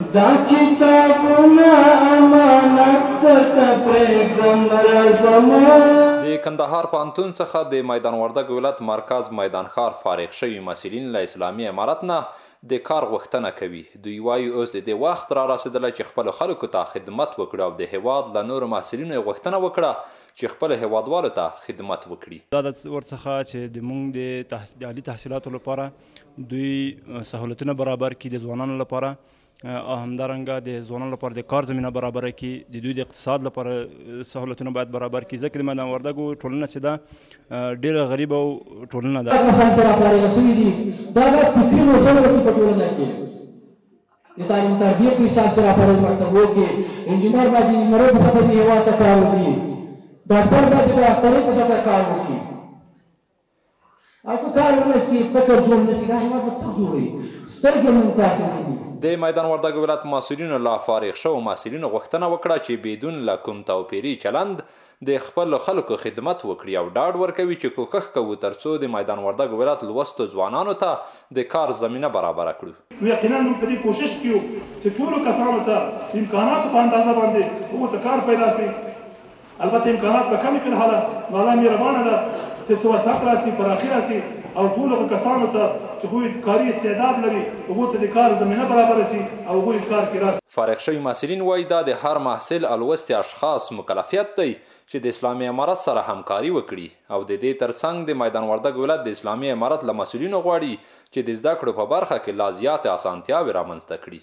دا کتابونه امانت درته پرېږدم راځم. د کندهار پوهنتون څخه د میدان وردګ ولایت مرکز میدان ښار فارغ شوي مسلین له اسلامي امارت نه د کار غوښتنه کوي. دوی وايي اوس د دې وخت را رسېدلی چې خپلو خلکو ته خدمت وکړو او د هېواد له نورو محصلینو یې غوښتنه وکړه چې خپلو هېوادوالو ته خدمت وکړي. دا ده ورڅخه چې د مونږ د عالي تحصیلاتو لپاره دوی سهولتونه برابر کړي د ځوانانو لپاره او همدارنګه د ځوانانو لپاره د کار زمینه برابره کړي، د دوی د اقتصاد لپاره سهولتونه باید برابر کړي، ځکه د میدان وردګو ټولنه چې ده ډېره غریبه ټولنه ده. دا کسان چې راپارېږل شوي دي دا باید فکري روزنه وکړي په ټولنه کې، د تعلیم تربیې په حساب چې راپارېږي مکتبو کې، انجینر باید د انجینرۍ په سطح دې هېواد ته کار وکړي، ډاکټر باید د ډاکټرۍ په سطح کار وکړي، او که کار ونه شي، فکر جوړ نه شي، دا هېواد به څه جوړوي؟ سترګې مونږ تاسې ویني. د میدان وردګو ولایت مسؤلینو له فارغ شوو محصلینو غوښتنه وکړه چې بدون له کوم توپیري چلند د خپلو خلکو خدمت وکړي او ډاډ ورکوي چې کوښښ کوو ترڅو د میدان وردګو ولایت لوستو ځوانانو ته د کار زمینه برابره کړو. نو یقینا موږ په دې کوشش کې یو چې ټولو کسانو ته د امکاناتو په اندازه باندې هغو ته کار پیدا شي. البته امکانات به کم وي فلحاله، نو الله مهربانه ده چې څه وسعت راسي، پراخي راسي او ټولو هغو کسانو ته چې هغوی کاري استعداد لري هغو ته د کار زمینه برابره شي او هغوی کار کې راسي. فارغ شوي محصلین وايي، دا د هر محصل او لوستي اشخاص مکلفیت دی چې د اسلامي امارت سره همکاري وکړي او د دې ترڅنګ د میدان وردګ ولایت د اسلامي امارت له مسؤلینو غواړي چې د زده کړو په برخه کې لا زیاتې اسانتیاوې رامنځته کړي.